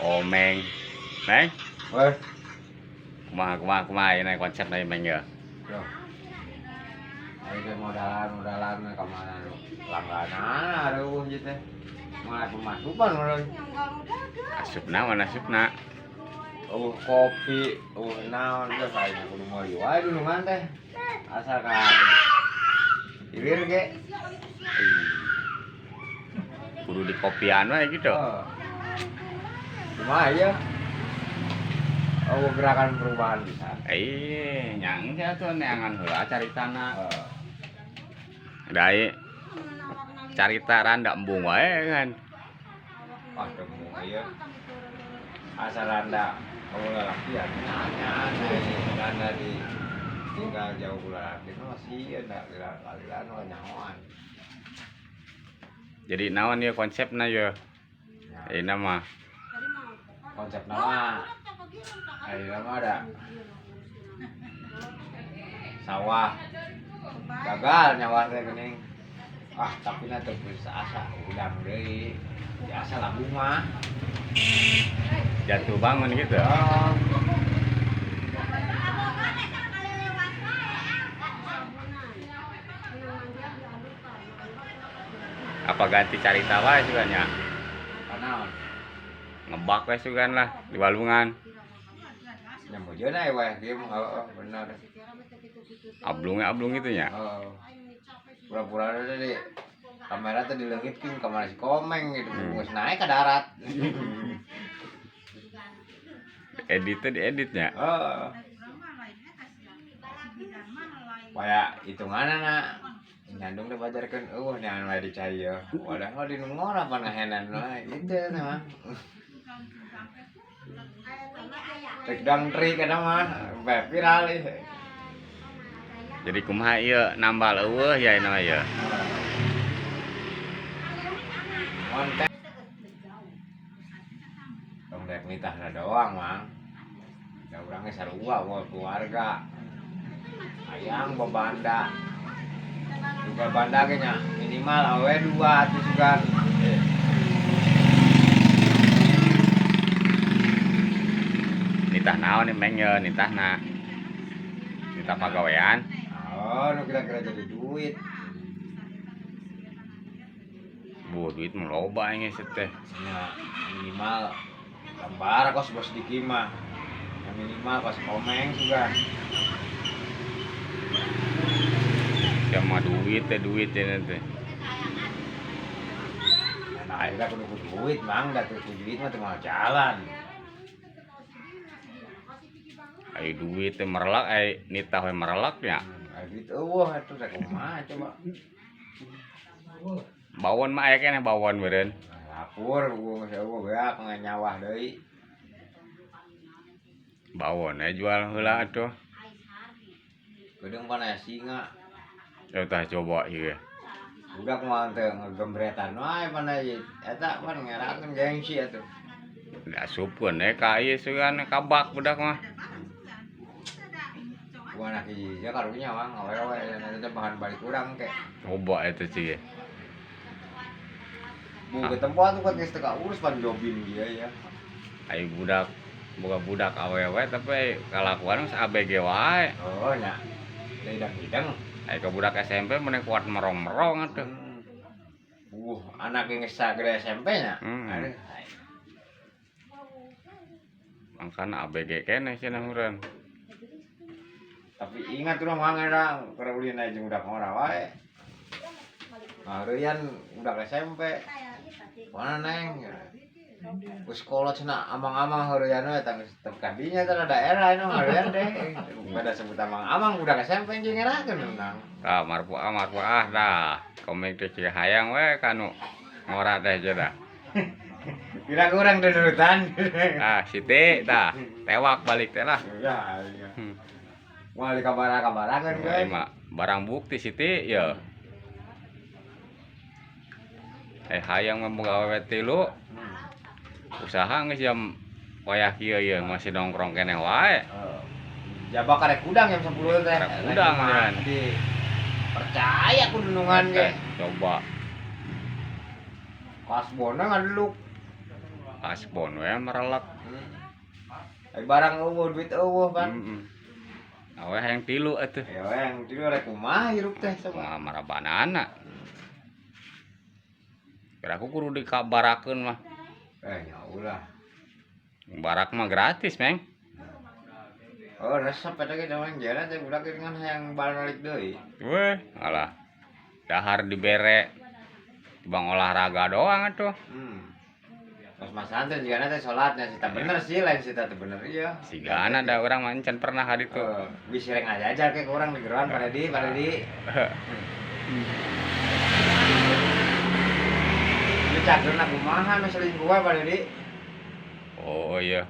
Omeng. Meng, Weh, kumaha kumaha kumaha ini konsep na Meng ya. loh. Ayo teh modalan ka mana nu langganan aduh ieu teh. Moal pemasukan meureun. Asupna mana asupna? Eueuh kopi, eueuh naon geus aing kudu meuli wae dulungan teh. Asal ka ilir ge. Ih. Kudu di kopian wae gitu. Oh. Kumaha ieu? Oh, gerakan perubahan bisa. Eh, nyang teh atuh neangan heula caritana. Oh. Dai carita randa embung wae kan. Ah, temu ieu. Asal randa eueuh lalakian nya randa di tinggal jauh ku lalaki mah masih da lila-lila nu nyahoan. Jadi naon ieu konsepna ye? Ya, Ayeuna mah konsep nama ayeuna mah ada sawah gagal nyawa teh geuning. Ah, tapi na teu putus asa udang deui. Biasa lagu mah. Jatuh bangun gitu. Oh. Apa ganti carita wae sugan nya? Kanaon? Ngebak wae sugan lah di walungan. Nya meujeun aya wae kieu mah heueuh bener. Ablungnya ablung itu nya. Oh. Pura-pura teh di kamera teh dileungitkeun ka mana si Komeng gitu. Geus naik ke darat. Editnya dieditnya. Heeh. Waya hitunganna nyandung teh bajarkeun eueuh neangan wae dicai ye. Wadah mah di nu ngora pan ngahenan wae gitu teh mah. Rek dang trik eta mah bae viral ieu. Jadi kumaha ieu nambal eueuh ya ieu mah ye. Konten. Tong dek nitahna doang, Mang. Da urang ge sarua wa keluarga. Hayang babanda. Juga banda ge nya minimal awe dua atuh sugan. Nitah naon nih Meng ye nitahna? Nitah pagawean. Oh, nu kira-kira jadi duit. Bu, duit mah loba geus teh. Nya minimal lembar kos bos diki mah. Ya minimal kos Komeng sugan. Sia mah duit teh duit teh teh. Nah, akhirnya kudu kudu duit, Mang, da teu kudu duit mah teu moal jalan. Ai duit teh merelak, ai nitah we merelak nya. Ai duit eueuh atuh rek kumaha coba. Bawon mah aya keneh bawon meureun. Lapur gua geus eueuh beak nyawah deui. Bawon we jual heula atuh. Geudeung pan aya singa. Ya tah coba ieu. Budak mah teu ngegembretan wae pan aya eta pan ngerakeun gengsi atuh. Diasupkeun we ka ieu sugan ka bak budak mah. Gua anak hiji karunya Mang awewe eta bahan balik urang ke. Coba eta sih. Bu ketempo atuh kan geus teu kaurus pan jobin dia ya. Ai budak boga budak awewe tapi kalakuan geus ABG wae. Oh nya. Hidang-hidang. Ai ka budak SMP mun kuat merong-merong atuh. Anak yang geus sagede SMP nya. Aduh. Mangkana ABG keneh cenah urang. Tapi ingat urang mah eta keur ulin jeung budak ngora wae. Ngareyan budak SMP. Mana neng? Geus kolot cenah amang-amang heureyan we tah geus teu kadinya teh daerah anu heureyan teh. Beda sebut amang-amang budak SMP jeung ngerakeun menang. Tah marfuah marfuah tah. Komik teh ciga hayang we kanu ngora teh cenah. Kira kurang dedurutan. Ah, Siti tah tewak balik teh lah. Ya, iya. Moal dikabara-kabarakeun Ieu geus. mah barang bukti Siti ye. Hayang mah boga awewe tilu. Usaha geus jam wayah kieu ye masih nongkrong keneh wae. Jaba karek kudang jam 10 teh. Karek kudang, kan. Di percaya ku dunungan ge. Coba. Kasbona ngadeluk. Kasbon we merelek. Ai barang euweuh, duit euweuh pan. Heeh. Awe hayang tilu atuh. Ya we yang tilu rek kumaha hirup teh coba. Kumaha marabanana. Kira aku kudu dikabarakeun mah. Eh nya ulah. Barak mah gratis, Meng. Oh, resep eta ge zaman jalan teh budak dengan hayang balik deui. Weh, alah. Dahar dibere bang olahraga doang atuh. Pas masantren juga teh salatnya sih bener sih, lain sih teh bener iya. Sigana da urang mah encan pernah hari itu. Eh, bisa rek ngajajar ke urang di geroan pada di pada di. Lu cageurna kumaha nu selingkuh wae pada di. Oh iya.